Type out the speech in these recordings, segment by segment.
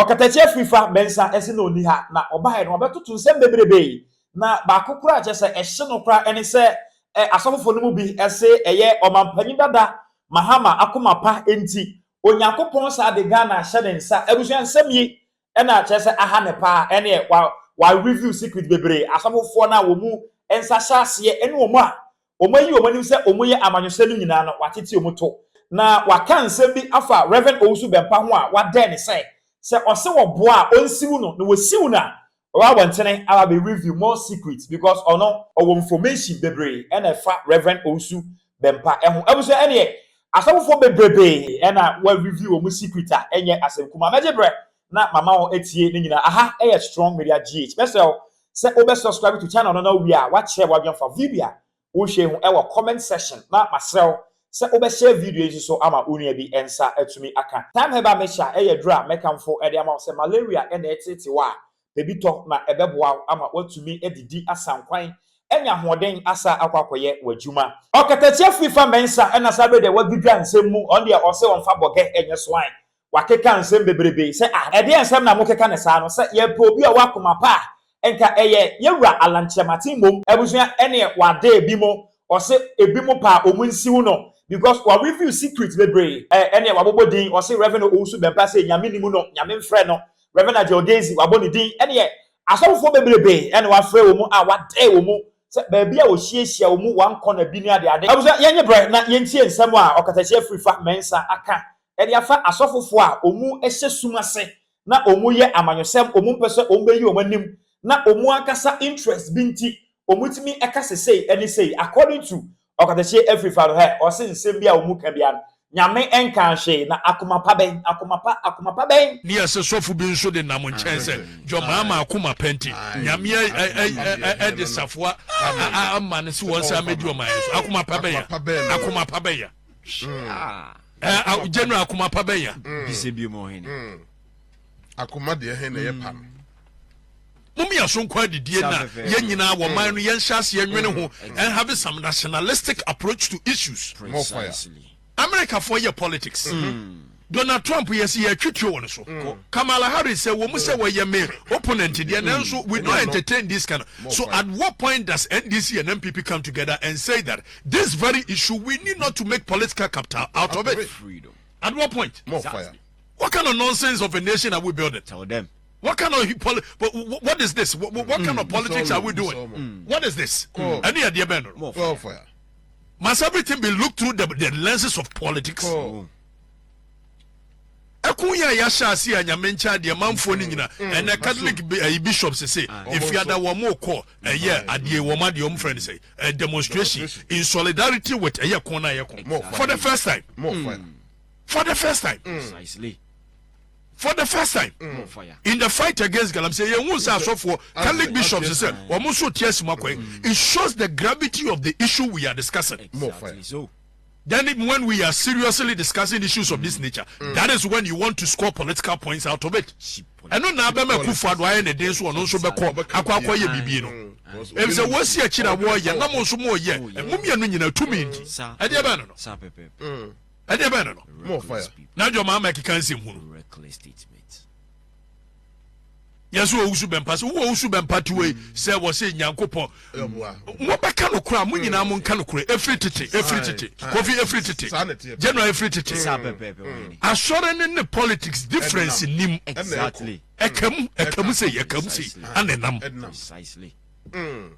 Ɔkatakyie Afrifa Mensah ɛse na ɔnni ha, na ɔbaeɛ no wabɛtoto nsɛm bebrebee, na baako koraa a kyerɛ sɛ ɛhye no koraa ɛne sɛ ɛ asɔfofoɔ no mu bi ɛse ɛyɛ ɔmanpanyin dada Mahama akoma pa nti Onyankopɔn saa de Ghana ahyɛ ne nsa. Abusua nsɛm yi ɛna kyerɛ sɛ aha ne paa, ɛneɛ wa wa review secret bebree asɔfofoɔ no a wɔn mu nsa hyɛ aseɛ ɛne wɔn a wɔn ayi wɔn anim sɛ wɔn yɛ amanyɔsɛm no nyinaa no, watete wɔn to na waka nsɛm bi afa Reverend Owusu Bɛmpa ho a wadɛn ne sɛ ɔse wɔboa a ɔnsiw no na wɔsiw no a ɔwɔ abɔntene aba bɛ review more secrets because ɔno ɔwɔ information bebree ɛna ɛfa Reverend Owusu Bɛmpa ɛho. Abusua, ɛneɛ asɔfofoɔ bebrebe ɛna wɔ review wɔn secret a ɛnyɛ asɛm kuma. Mɛgye brɛ na mama wɔn etie ne nyinaa. Aha ɛyɛ Strong Media GH. Mɛsɛw sɛ wobɛ subscribe to channel no na wie a wakyerɛ wadwen fa video a wohwɛ ho ɛwɔ comment section, na masrɛw sɛ wobɛhyɛ video yi nso so ama wo nua bi nsa atumi aka. Time Herbal Mixture ɛyɛ duro a mɛkamfo ɛde ama wo sɛ malaria ɛna ɛtete wɔ a ebi tɔ na ɛbɛboa wo ama woatumi adidi asankwan ɛnya ahoɔden asa akɔ akɔyɛ w'adwuma. Ɔkatakyie Afrifa Mɛnsa ɛna saa bɛ deɛ wadwidwa nsɛm mu. Ɔno deɛ ɔsɛ wɔmfa bɔgɛ ɛnyɛ soan. Wakeka nsɛm bebrebe sɛ ah, ɛdeɛ nsɛm na mokeka ne saa no sɛ yɛpɛ obi a ɔwɔ akoma pa a nka ɛyɛ yɛwura Alan Kyerematen mmom. Abusua, ɛne wade ebi mo, ɔsɛ ebi mo pa a ɔmo nsiw no because wa review secret bebree. Ɛne wabobɔ din, ɔsɛ Reverend Owusu Bɛmpa sɛ Nyame nimu no, Nyame mfrɛ no. Reverend Agye Ogezi wabɔ ne din, ɛne asɔfofoɔ bebrebe ɛne wafrɛ wɔn mu a wadɛ wɔn mu sɛ baabi a wɔhyiahyia wɔn mu one corner bi ne ade ade. Abusua, yɛnyɛ brɛ na yɛntie nsɛm a Ɔkatakyie Afrifa Mɛnsa aka ɛde afa asɔfofoɔ a wɔn hyɛ sum ase na wɔn yɛ amanyɔsɛm, wɔn mpɛ sɛ wɔn bɛyi wɔn anim na wɔn ankasa interest bi nti wɔn tumi ɛka sesei ɛne sei. According to Ɔkatakyie Afrifa no, hɛ ɔse nsɛm bi a wɔn ka bia no, Nyame nka hwee na akoma pa bɛn, akoma pa, akoma pa bɛn? Ne yɛsɛ sɔfo bi nso de nam nkyɛn sɛ John Mahama akoma pa nti Nyame ɛde safoa ama no sɛ wɔn nsa mɛdi ɔman yɛ so. Akoma pa bɛn ya? Akoma pa bɛn ya? General, akoma pa bɛn ya? Bisɛ bi mu ɔhene. Akoma deɛ hɛn na ɛyɛ pa no. Mom yɛ so nkɔ adidie na yɛn nyinaa wɔ man no yɛnhyɛ aseɛ nwene ho and have some nationalistic approach to issues. More fire. Americafoɔ yɛ politics. Donald Trump yɛ sɛ yɛatwi tuo wɔ no so. Kamala Harris sɛ wɔ mu sɛ wɔyɛ me opponent deɛ, nanso we don't entertain this kind of. So at what point does NDC and NPP come together and say that this very issue, we need not to make political capital out of it? Freedom. At what point? More fire. What kind of nonsense of a nation are we building? Tell them. What kind of what is this? What kind of politics are we doing? What is this? Any idea, Ben? More More fire. fire. Must everything be looked through the lenses of politics? Ɛko yɛ a yɛahyɛ ase a Nyame nkyɛn adeɛ manfoɔ no nyina ɛnɛ Catholic ɛyi bishop sese efiada wɔn mo kɔ ɛyɛ adeɛ wɔn adeɛ wɔn frɛ no sɛ demonstration in solidarity with ɛyɛ ko na ɛyɛ ko More fire. for the first time. More fire. For the first time. Precisely. For the first time More fire. in the fight against galamsey, yɛn hu sɛ asɔfoɔ Catholic bishops sɛ wɔn nso te asi mu akɔ. It shows the gravity of the issue we are discussing. More fire. Exactly. So Then when we are seriously discussing issues of this nature, that is when you want to score political points out of it. Cheap politics. Ɛno na abɛma Akufo Addo ayɛ ne den so ɔno nso bɛkɔ akɔ akɔyɛ biribi no ebi sɛ wɔsi akyi na wɔyɛ na mo nso mo yɛ mo mmienu nyinaa tumi nti Saa. ɛdeɛ bɛn no Saa pɛpɛɛpɛ. ɛdeɛ bɛn no More fire. Reckless people. Na John Mahama keka nsɛm hu no. Reckless statement. Yɛsɛ Owusu Bɛmpa sɛ wowɔ Owusu Bɛmpa te wei sɛ wɔ sɛ Nyankopɔn mobɛka no kora, mo nyinaa monka no kora. Ɛfiri tete, ɛfiri tete, Kofi, ɛfiri tete. Saa na ɛteɛ. General, ɛfiri tete. Saa pɛpɛɛpɛ ɔhene. Asɔre ne politics difference nim. Ɛkamu ɛkamu sei, ɛkamu sei ana ɛnam. Ɛnam.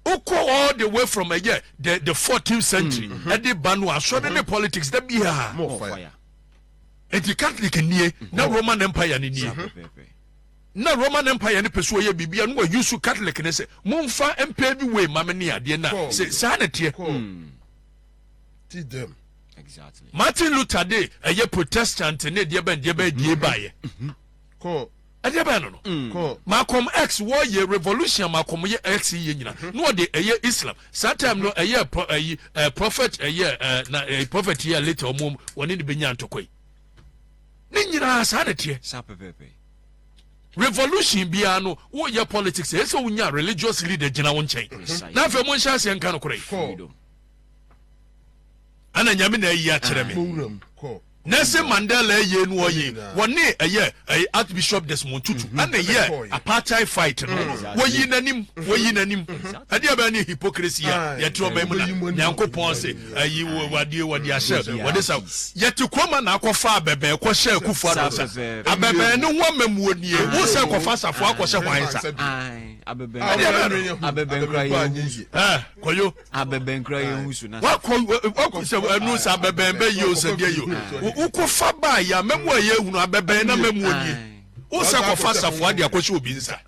Wokɔ all the way from ɛyɛ the 14th century ɛde ba no, asɔre ne politics da biaa. More fire. Nti Catholic nie na Roman Empire ne nie. Saa pɛpɛɛpɛ. Na Roman Empire ne pɛ so ɔyɛ biribia no wa use Catholic ne sɛ momfa mpɛ bi wei ma me ne adeɛ na sɛ saa na teɛ. Teach them. Martin Luther de ɛyɛ Protestant ne deɛ bɛn die baeɛ. Kɔ. Ɛdeɛ bɛn no? Kɔ. Malcolm X wɔyɛ revolution, Malcolm yɛ X yɛ nyina na ɔde ɛyɛ Islam. Saa time no ɛyɛ ɛyi prophet ɛyɛ na prophet yɛ later ɔmo wɔne ne bɛnya ntɔkwa yi ne nyinaa. Saa na teɛ. Saa pɛpɛɛpɛ. Revolution biara no, woyɛ politics, ɛyɛ sɛ wonya religious leader gyina wo nkyɛn. Na afei monhyɛ aseɛ nka no korɛ. Freedom. Ana Nyame na ayi akyerɛ me. Mo wuram. Kɔ. Nelson Mandela yie no ɔye wɔne ɛyɛ ɛyɛ Archbishop Desmond Tutu ɛna ɛyɛ apartheid fight no wɔyi n'anim wɔyi n'anim ɛdeɛ bɛyɛ ne hypocrisy a yɛte ɔman mu na Nyankopɔn se ɛyi wadeɛ wɔde ahyɛ wɔde sa yɛte kuroma na akɔfa abɛbɛn kɔhyɛ Akufo Addo nsa abɛbɛn ne ho amamuo nie wo sɛ kɔfa asafo akɔhyɛ hwan nsa ɛdeɛ bɛyɛ no kɔyo Abɛbɛn kura yɛn ho su na. Wakɔ wakɔ sɛ ɛnu sɛ abɛbɛn bɛ yi o sɛ deɛ yi o wokɔ fa baa yi a mɛmu a yɛ ehunu abɛbɛn na mɛmu onie o sɛ kɔ fa safoa de akɔhyɛ obi nsa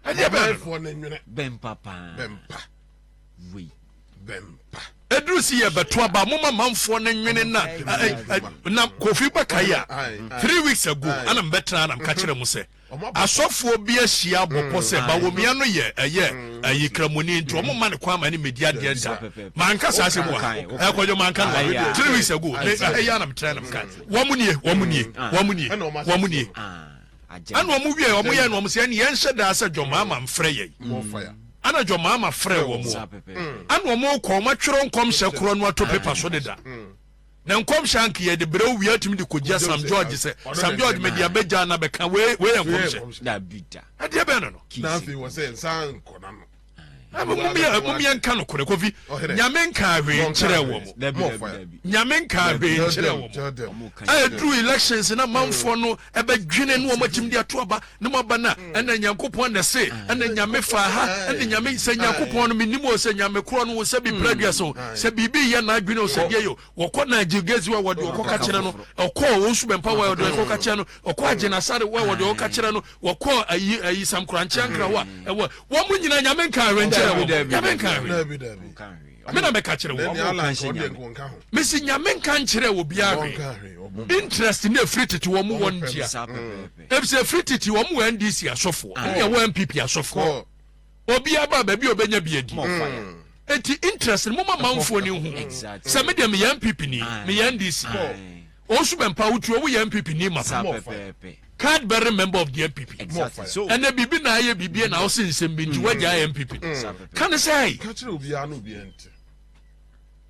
ɛdeɛ bɛn no. Bɛmpa paa. Bɛmpa. Wei. Bɛmpa. Eduru si yɛ bɛto aba mo ma manfoɔ ne nwene na na Kofi bɛka yi a 3 weeks ago ana mbɛtena ana mka kyerɛ mo sɛ asɔfoɔ bi ahyia abɔ pɔ sɛ Bawumia no yɛ ɛyɛ ɛyi kramoni nti wɔn ma ne kwan ma ne medi adeɛ da manka saa asɛm wa ɛkɔdwo manka no 3 weeks ago ne ɛyɛ anam tena nam ka wɔn nie, wɔn nie, wɔn nie, wɔn nie. Ɛna wɔn wie wɔn yɛ no wɔn sɛ ɛne yɛn hyɛ daa sɛ John Mahama mfrɛ yɛn, ɛna John Mahama frɛ wɔn, ɛna wɔn kɔ wɔn atwerɛ nkɔmhyɛ korɔ no ato paper so deda na nkɔmhyɛ anka yɛ de brɛ wia tumi de kɔgya Sam George sɛ Sam George mede abɛgya na bɛka wei wei yɛ nkɔmhyɛ ɛdeɛ bɛn no. Na afei wɔ sɛ nsa nkɔ na no. Mumyɛ nka nokorɛ Kofi, Nyame nka hwee nkyerɛ wɔ mo, Nyame nka hwee nkyerɛ wɔ mo. Ɛduru elections na manfoɔ no ɛbɛdwene ne wɔn akyim de ato aba ne mo aba no a, ɛna Nyankopɔn na ɛse ɛna Nyame fa ha ɛna Nyame sɛ Nyankopɔn no menim o sɛ Nyame korɔ no wo sɛ bi pra duasa o sɛ biribi yɛ n'adwene o sɛ deɛ yɛ wɔkɔ na agye wa wɔde ɔkɔ ka kyerɛ no, ɔkɔ wɔn su bɛmpa wa wɔde ɔkɔ ka kyerɛ no, ɔkɔ agye n'asare wa wɔde ɔkɔ kyerɛ no, wɔkɔ ayi ayi samkorankye ankra hɔ a ɛwɔ wɔn mu nyinaa Nyame nka ahwɛ nkyerɛ wɔn, Nyame nka ahwɛ me na mɛka kyerɛ wɔn mesi Nyame nka nkyerɛ wɔ biara hwee. Interest ne efiri tete wɔn mu wɔn ntia efisɛ efiri tete wɔn wɔ NDC asɔfoɔ ɛne ɛwɔ NPP asɔfoɔ, obiara ba baabi a obɛnya bi adi, eti interest no mo ma manfoɔ ni hu sɛ me deɛ meyɛ NPP ni, meyɛ NDC. Owusu Bempah wotuo woyɛ NPP ni ma card bearing member of the NPP. Ɛnɛ biribi na ayɛ biribi na ɔsi nsɛm bi nti wagya NPP ka ne sɛ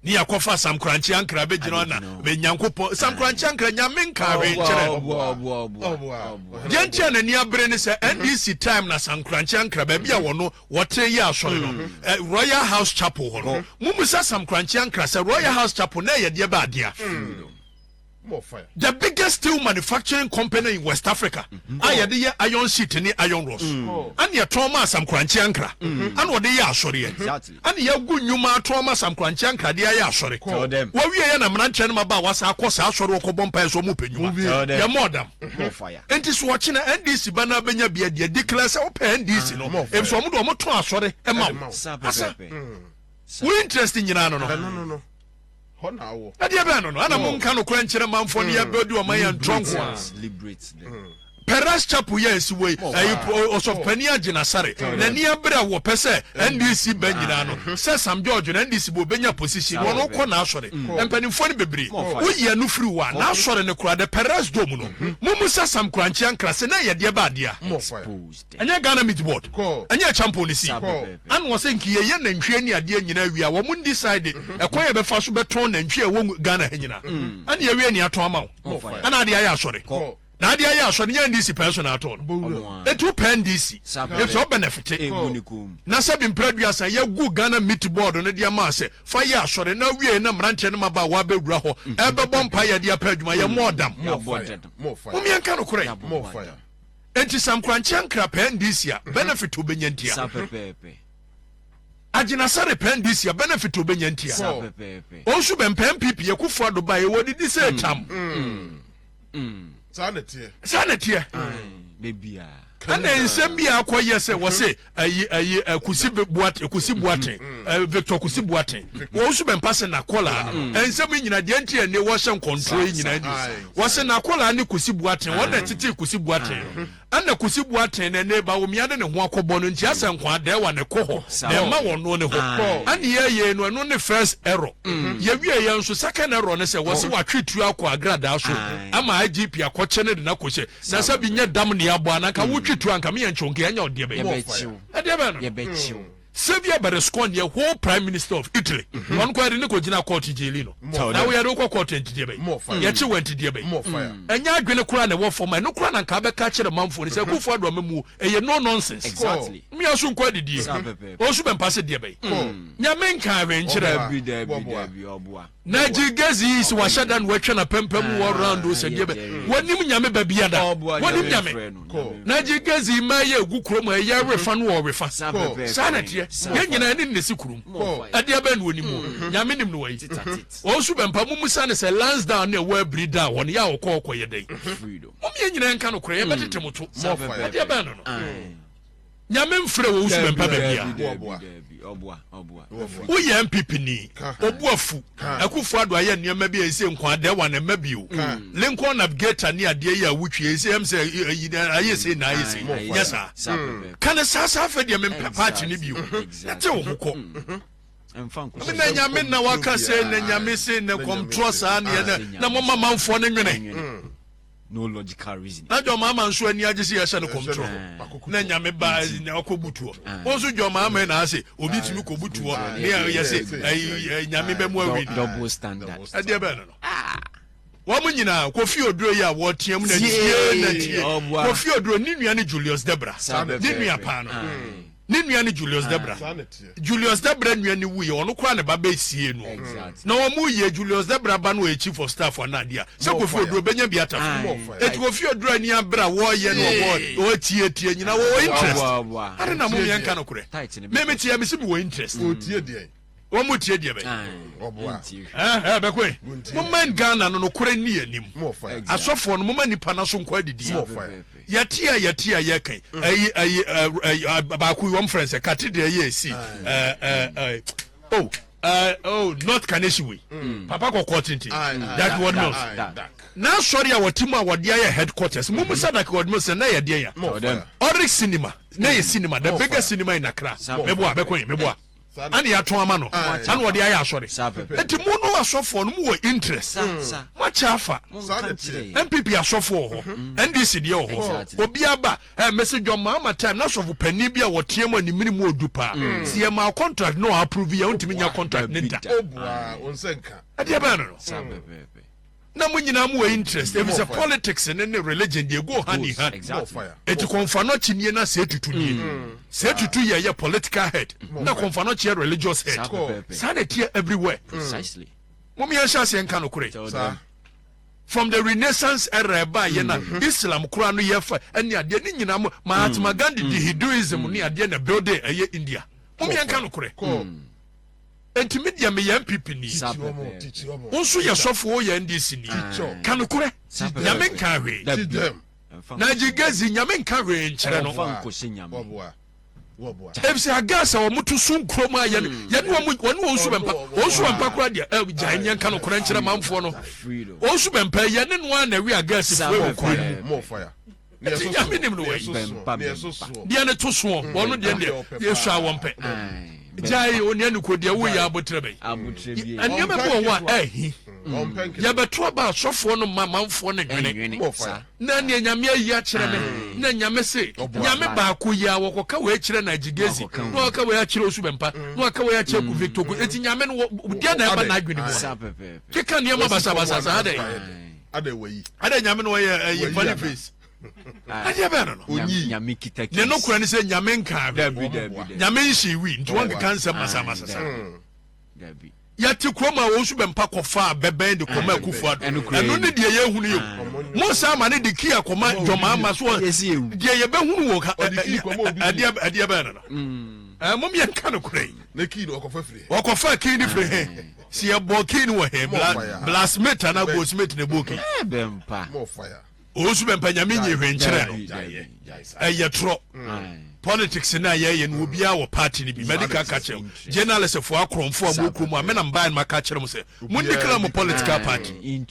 ne yɛakɔfa Samkorankye Ankra bɛgyina hɔ na Nyankopɔn Samkorankye Ankra Nyame nka hwee nkyerɛ deɛ nti a n'ani abere ne sɛ NDC time na Samkorankye Ankra baabi a wɔno wɔte yɛ asɔre no, Royal House Chapel hɔ no, mummusa Samkorankye Ankra sɛ Royal House Chapel na ɛyɛ deɛ bɛ adea, the biggest steel manufacturing company in West Africa a yɛde yɛ iron sheet ne iron rods ɛne yɛtɔn ma Samkorankye Ankra ɛna ɔde yɛ asɔreɛ ɛne yɛgu nnwuma atɔn ma Samkorankye Ankra de ayɛ asɔre. Wɔwie yɛ na mmeranteɛ no ma ba a wasa akɔ saa asɔre wɔkɔbɔ mpaeɛ sɛ ɔmo pɛ nnwuma yɛmmɔ ɔdam. Nti so ɔkyena NDC ba no abɛnya bi adeɛ declare sɛ wopɛ NDC no ɛfisɛ ɔmo de ɔmo tɔn asɔre ma wo asa wo interest nyinaa no ɛdeɛ bɛn no ɛna monka nokorɛ nkyerɛ manfoɔ no yɛbɛdi ɔman yɛ ntorɔ nko a Perez Chapel yɛ esi wɔ yi ɛyi ɔsɔfopani agyina sare n'ani abere a wɔpɛ sɛ NDC bɛ nyinaa no sɛ Sam George na NDC bɛ obenya position wɔn kɔ n'asɔre mpanimfoɔ no bebree woyi ɛno firi hɔ a n'asɔre no koraa the Perez Dome no mumu sɛ Sam Korankye Ankra sɛ na ɛyɛ deɛ bɛ adeɛ a ɛnyɛ Ghana Meat Board ɛnyɛ Champo ne si ana wɔ sɛ nki yɛyɛ nantwie ne adeɛ nyinaa wie a wɔn decide ɛkwan yɛ bɛfa so bɛtɔn nantwie a ɛwɔ Ghana ha nyinaa ɛna yɛwie ne atɔn ama wo ɛna adeɛ ayɛ asɔre na adeɛ ayɛ asɔre nyɛ NDC pɛn so na atɔn no etu pɛ NDC efi ɔbɛ na fite na sɛ bi mpere aduasa yɛgu Ghana Meat Board no de ama sɛ fa yɛ asɔre na wie na mmeranteɛ no ma ba a wɔabɛwura hɔ ɛbɛbɔ mpa yɛ de apɛ adwuma yɛ mɔɔ dam momiɛnka no korɛ. Enti Samkorankye Ankra pɛ NDC a benefit obɛnya ntia, Agyinasare pɛ NDC a benefit obɛnya ntia, Ɔnso bɛmpɛ NPP Akufo Addo ba yɛwɔ didi sɛ tam. Saa na teɛ. Saa na teɛ. Ɛna nsɛm bi a akɔyɛ sɛ wɔse ayi ayi Kusi Boateng, Kusi Boateng, Victor Kusi Boateng wɔn nso bɛmpa sɛ n'akɔlaa. Nsɛm yi nyinaa deɛ nti ɛne wɔhyɛ nkɔntorɔ yi nyinaa ni wɔse n'akɔlaa ne Kusi Boateng wɔn na tete Kusi Boateng no ɛna Kusi Boateng na ɛne Bawumia de ne ho akɔbɔ no nti asɛ nkwa dɛwa ne kɔ hɔ na ɛma wɔn no ne hɔ ɛne yɛyɛ no ɛno ne first error. Yɛwie yɛn nso second error ne sɛ wɔse watwe tuo akɔ agradaa so ama IGP akɔkyɛ ne de n'akɔhyɛ na sɛ bi nyɛ dam ne abɔ ananka wotwe tuo anka meyɛ nkyɛw nka ɛnyɛ ɔdeɛ bɛyɛ ɛdeɛ bɛn no. Xavier Berlusconi yɛ whole prime minister of Italy. Ɔno koraa yɛde ne kɔ gyina court jaili no. Na wo yɛde wokɔ court nti deɛ bɛyi. Yɛkye wɔ nti deɛ bɛyi. Ɛnyɛ adwene koraa na ɛwɔ fam ɛno koraa na nka abɛka akyerɛ manfoɔ no sɛ Akufo Addo amamuo ɛyɛ no nonsense. Exactly. Mmea so nkɔ adidie. Ɔnso bɛmpa se deɛ bɛyi. Nyame nka ahwɛ nkyerɛ. Na Gilgazi yi sɛ wahyɛ da na watwa n'apampam wɔ round o sɛ deɛ bɛ wɔnim nyame ba bia da wɔnim nyame na Gilgazi mmaa yɛ egu kurom a ɛyɛ refa no wɔ refa saa na ɛteɛ yɛn nyinaa ne nnesi kurom ɛdeɛ bɛn na wɔnim o nyame nim no wɔyi wɔn nso bɛmpa mu musa ne sɛ Lansdowne ne ɛwɔ abiri da wɔn yɛ a ɔkɔ ɔkɔ yɛ dɛn mom yɛn nyinaa nka no korɛ yɛbɛtete mo to ɛdeɛ bɛn no no Nyame mfrɛ wo wosu bɛmpa baabi a. Woyɛ NPP ni, obu afu. Akufo Addo ayɛ nneɛma bi a ɛsɛ nkwa adɛ wa na ɛma bio. Lincoln Navigator ne adeɛ yi a wotwi ɛsɛ ɛm sɛ ayɛ sei na ayɛ sei. Nyɛ saa. Ka ne saa saa afɛ deɛ mempɛ party no bio. Na te wo ho kɔ. Na nyame na waka sɛ na nyame se na kɔmtorɔ saa neɛ na moma manfoɔ no nwene. No logical reason. Na John Mahama nso ani agye sɛ yɛhyɛ no kɔmtorɔ na nyame ba na ɔkɔ butuɔ wɔn nso John Mahama na ase obi tumi kɔ butuɔ ne yɛ sɛ nyame bɛ mu awi double standard ɛdeɛ bɛn no no wɔn nyinaa Kofi Oduro yi a wɔteɛ mu na tie na tie Kofi Oduro ne nua ne Julius Debra ne nua paa no Ne nua ne Julius Debra. Julius Debra nua ne wuiɛ, ɔno koraa ne ba bɛsie no. Na wɔn yɛ Julius Debra ba no ɔyɛ chief of staff anaa adeɛ a, sɛ Kofi Oduro bɛnya bi atafo. Eti Kofi Oduro ani abere a wɔyɛ no ɔbɔ ɔtietie nyina wɔwɔ interest. Ade na mo yɛn nka no korɛ. Me me teɛ me si me wɔ interest. Wɔn mo tie deɛ bɛ. Ɛɛ bɛkɔ yi. Mo man Ghana no nokorɛ ni anim. Asɔfoɔ no mo ma nipa na so nkɔ adidie. Yɛte a yɛte a yɛka yi. Ɛyi ɛyi ɛyi baako yi wɔn frɛ sɛ cathedral yɛ esi ɛɛ ɛɛ oh ɛɛ oh North Kaneshie wei. Papa kɔkɔɔ tenten. Dag Ward Mills. N'asɔre a wɔte mu a wɔde ayɛ headquarters. Mo musa Dag Ward Mills sɛ na yɛ deɛ ya. Oryx Cinema na yɛ cinema the biggest cinema in Accra. Meboa bɛkɔ yi meboa. Ana yɛatɔn ama no ana ɔde ayɛ asɔre nti mo no asɔfoɔ no mo wɔ interest mo akyɛ afa npp asɔfoɔ wɔ hɔ ndc deɛ wɔ hɔ obi aba ɛ mɛsɛ John Mahama time na asɔfo panin bi a wɔteɛ mu a ne mene mu ɔdu paa si yɛ maa contract no approve yɛ wontumi nya contract ne da ɛdeɛ bɛn no no Na mo nyinaa mo wɔ interest efisɛ politics ne ne religion deɛ go hand in hand. Eti kɔnfanɔkye nie na sɛ tutu nie. Sɛ tutu yɛ yɛ political head na kɔnfanɔkye yɛ religious head. Saa na ɛteɛ everywhere. Mom yɛn hyɛ aseɛ nka nokorɛ. From the Renaissance era ɛbaa yɛ na Islam koraa no yɛ fa ɛne adeɛ ne nyinaa mo Mahatma Gandhi de Hinduism ne adeɛ na building ɛyɛ India. Mom yɛn nka nokorɛ. Enti me deɛ meyɛ NPP ni. Wo nso yɛ sɔfo wo yɛ NDC ni. Ka nokorɛ. Nyame nka hwee. Nigel Gezi Nyame nka hwee nkyerɛ no. Efisɛ agas a wɔn to so nkurom a yɛne yɛne wɔn wɔne wɔn nso bɛmpa wɔn nso bɛmpa koraa deɛ ɛ gyae nyɛ nka nokorɛ nkyerɛ manfoɔ no wɔn nso bɛmpa yɛne no ara na ɛwe agas fue wɔ kuro no mu. Nti Nyame nim no wɔ yi. Deɛ ne to soɔ wɔn no deɛ deɛ yɛsua wɔn pɛ. Gyae onua ne ko deɛ woyɛ abotrɛ bɛyi. Nneɛma bi wɔ hɔ a ɛhi. Yɛbɛto aba asɔfoɔ no ma manfoɔ no nwene. Na neɛ Nyame ayi akyerɛ me na Nyame se Nyame baako yi a wɔkɔka wei kyerɛ na agyigezi na wɔka wei akyerɛ osu bɛmpa na wɔka wei akyerɛ ku Victor ku eti Nyame no deɛ na ɛba n'adwene mu keka nneɛma basabasa saa dɛ. Adɛ Nyame no ɔyɛ ɛyi funny face. Adeɛ bɛn no no. Nyame kita Ne no kura ne sɛ Nyame nkaa hwee. Nyame nhyee wi nti wɔn keka nsɛm masamasa saa. Yɛte kurom a wɔn nso bɛmpa kɔfa bɛbɛn de kɔma Akufo Addo. Ɛno ne deɛ yɛhunu yɛ o. Mo san ma ne de kii akɔma John Mahama so deɛ yɛbɛhunu wɔ ɛdeɛ bɛn no no. Mom yɛnka no korɛ yi. Wɔkɔfa kii no firi he? Si yɛbɔ kii no wɔ he? Blacksmith anaa goldsmith na ɛbɔ kii? Owusu bɛmpa nyame nyi hwee nkyerɛ no ɛyɛ torɔ politics no a yɛyɛ no obiara wɔ party no bi mɛde ka ka kyerɛ journalist foɔ akorɔmfoɔ a mo kurom a menam baa no maka kyerɛ mo sɛ mo declare mo political party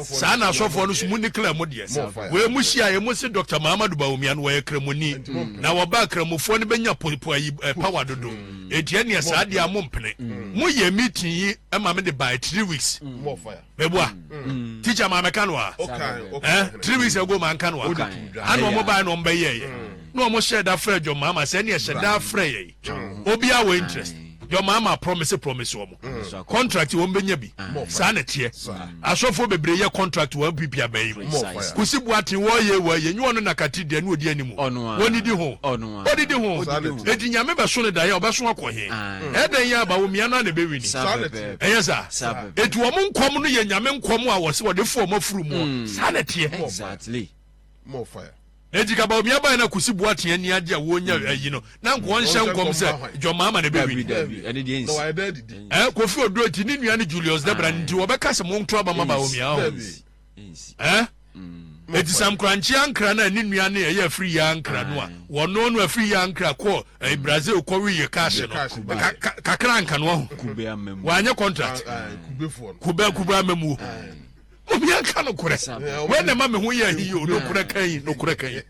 saa na asɔfoɔ no so mo declare mo deɛ wei mo hyia yɛ mo se Dr. Mahamadou Bawumia no wɔyɛ kramoni na wɔba kramofoɔ no bɛnya po ayi power dodo enti ɛneɛ saa deɛ a mo mpene mo yɛ meeting yi ɛma me de by 3 weeks meboa mm. teacher maa mɛka no a eh, 3 weeks ago maa nka no a ana ɔmo baa na ɔmo bɛyɛɛyɛ mm. na ɔmo hyɛ da frɛ dwom maama sɛ ɛne ɛhyɛ da frɛ yɛ. Obiara wɔ interest. Deɛ ɔma ama promise promise wɔn. Contract wɔn bɛnya bi. Saa na ɛteɛ. Asɔfoɔ bebree yɛ contract wɔ NPP aban yi mu. Kusi Boateng wɔyɛ wɔyɛ nyɛ ɔno na Katri deɛ ne ɔdi anim. Wɔnidi ho. Ɔdidi ho. Eti Nyame bɛso no daeɛ a ɔbɛso akɔ he? Ɛdɛn yɛ aba Bawumia no a na ɛbɛwini. Ɛnyɛ saa? Eti wɔn nkɔm no yɛ Nyame nkɔm a wɔse wɔde fo wɔn afuru mu. Saa na ɛteɛ. Enti ka Bawumia bae na Kusi Boateng ani agye a wɔnya ayi no, na nka ɔnhyɛ nkɔm sɛ John Mahama na ɛbɛwini. Eh, Kofi Oduro nti ne nua ne Julius Debra nti wɔbɛka sɛ monto aba ma Bawumia ho. Eh? Eti Sam Korankye ankra no a ne nua ne ɛyɛ afiri yɛ ankra no a wɔno no afiri yɛ ankra kɔ eh, Brazil kɔwe yɛ cash no kakra anka no aho. Wanyɛ contract. Kube kube amamuo. Obi anka nokorɛ. Wei na ɛma me ho yɛ ahi yi o, nokorɛ ka yi, nokorɛ ka yi.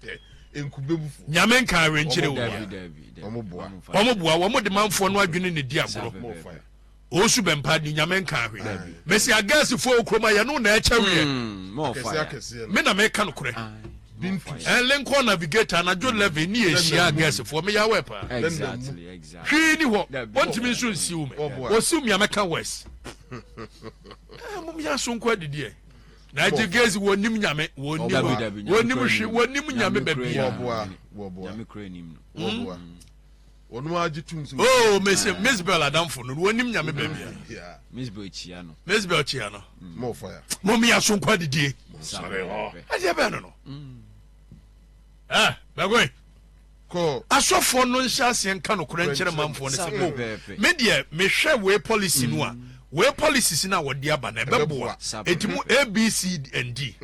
Nyame nka awenkyere wo bia. Wɔn boa, wɔn de manfoɔ no adwene ne di agorɔ. Osu bɛmpa ni nyame nka ahwe. Mesi agɛsifoɔ wɔ kurom a yɛno na ɛkyɛ weɛ. Me na meka nokorɛ. Lincoln Navigator anadwo 11 ne yɛhyia agɛsifoɔ meyɛ awɛ paa. Hwee ni hɔ, wɔntumi nso nsiw me. Wɔsiw me a mɛka west. Eh, mom yɛ aso nkɔ adidi ɛ. Na agye gezi wɔnim nyame, wɔnim wɔnim hwe, wɔnim nyame baabi a. Wɔboa, wɔboa. Wɔn agye tum sɛ. Oh, mese Miss Bell adamfo no, wɔnim nyame baabi a. Miss Bell kyia no. Miss Bell kyia no. More fire. Mom yɛ aso nkɔ adidie. Ɛdeɛ bɛn no no. Eh, bɛgoe. Asɔfoɔ no nhyɛ aseɛ nka nokorɛ nkyerɛ manfoɔ no sɛ, O, me deɛ mehwɛ wei policy no a, wei policies no a wɔde aba no ɛbɛboa, enti mo A, B, C and D.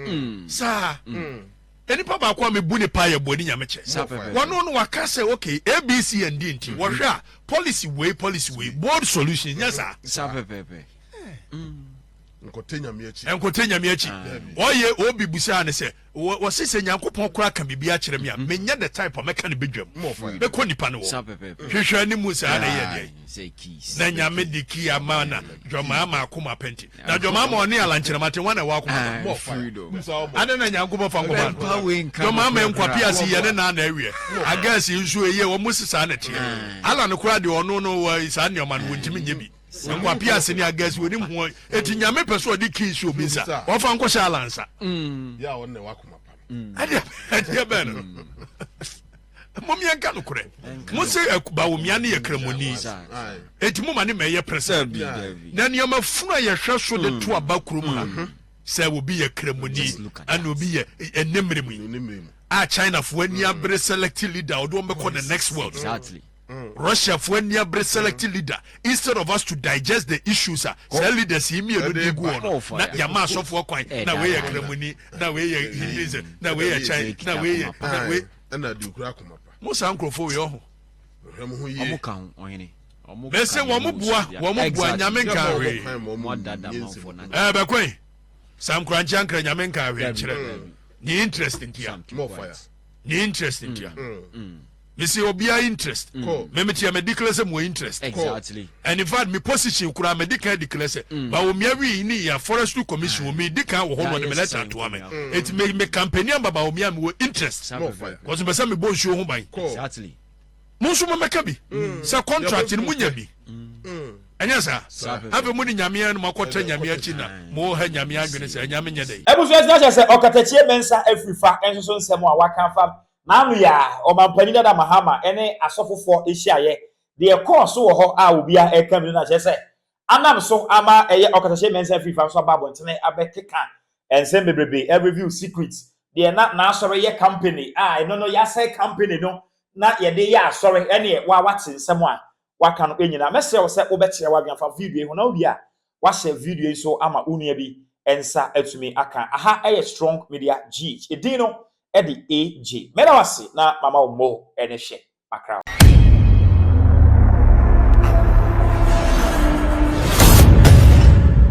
Saa. Nipa baako a mebu ne paa yɛ Boadi Nyamekyɛ. Wɔno no waka sɛ okay, A, B, C and D nti wɔhwɛ a policy wei, policy wei, bold solution, nyɛ saa. Saa pɛpɛɛpɛ. Nkɔtɛ Nyame akyi. Nkɔtɛ Nyame akyi. Ɔyɛ obi busaa ne sɛ, Wɔse sɛ Nyankopɔn koraa ka biribi akyerɛ me a, menyɛ the type a mɛka no badwam. Mɛkɔ nipa no hɔ. Hwehwɛ ne mu saa na ɛyɛ deɛ. Na Nyame de key ama na dwamaa ma akoma pɛnti. Na dwamaa ma ɔne alankyerɛmate wɔn na ɛwɔ akoma pa. Adɛn na Nyankopɔn fa nkɔma no? Dwamaa ma nkwa piase yɛ ne naa na ɛwiɛ. Agɛs nso ɛyɛ wɔn mo se saa na ɛteɛ. Alan koraa deɛ ɔno no saa nneɛma no wɔntumi nyɛ bi. Nkwa piase ne agɛs wɔnim ho. Eti Nyame pɛ sɛ ɔde key si obi nsa. Wɔfa nkɔhyɛ Alan nsa. Ɛdeɛ ɛdeɛ bɛn no. Mom yɛnka nokorɛ. Mo se Bawumia ne yɛ kramoni. Eti mo ma ne mɛyɛ president. Na nneɛma funu a yɛhwɛ so de to aba kurom ha. Sɛ obi yɛ kramoni ɛna obi yɛ ɛnɛ mmerɛ mu yi. A Chinafoɔ ani abere select leader ɔde wɔn bɛkɔ the next world. Exactly. Russia foɔ ani abere select leader instead of us to digest the issues a saa leaders yi mmienu de gu hɔ no na yɛama asɔfoɔ kwan na wei yɛ kramoni na wei yɛ Hinduism na wei yɛ China na wei yɛ na wei ɛna de okura akoma pa mo saa nkurɔfoɔ wei ɔho hwɛ mo ho yie ɔmo ka ho ɔhene mese wɔn boa wɔn boa nyame nka hwee ɛɛ bɛkɔn sam korankye ankara nyame nka hwee nkyerɛ ne interest ntia ne interest ntia mesi obiara interest mm. me metia me declare sɛ mewɔ interest exactly and in fact me position koraa me di kan declare sɛ mm. ba omia wi ne ya forestry commission mm. me di kan wɔ hɔ no ɔde me letter atoa me mm. eti me me campaign amba ba omia me wɔ interest because me sɛ me bɔ nsuo ho ban exactly mo nso mo mɛka bi mm. sɛ contract no mo nya bi ɛnyɛ saa afei mo de nyame no mo akɔtɛ nyame akyi na mo ha nyame adwene sɛ nyame nyɛ dɛ. Abusua ti ahyɛ sɛ ɔkatakyie Mensah afiri fa nso so nsɛm a waka afa n'ano yi a ɔmanpanyin dada Mahama ne asɔfofoɔ hyiaeɛ deɛ ɛkɔɔ so wɔ hɔ a obiara ɛka mi no na kyerɛ sɛ anam so ama ɛyɛ ɔkatakyie Mensah afiri fa nso aba abɔntene abɛkeka nsɛm bebrebe review secret deɛ na n'asɔre yɛ company a ɛno no yɛasɛe company no na yɛde yɛ asɔre ɛneɛ wa wate nsɛm a waka no nyinaa. Mɛsrɛ wo sɛ wobɛkyerɛ w'adwene afa video yi ho na wowie a wahyɛ video yi so ama wo nua bi nsa atumi aka. Aha ɛyɛ Strong Media GH. Edin no ɛde AJ. Mɛda wase na mama wo mo ɛne hyɛ makra.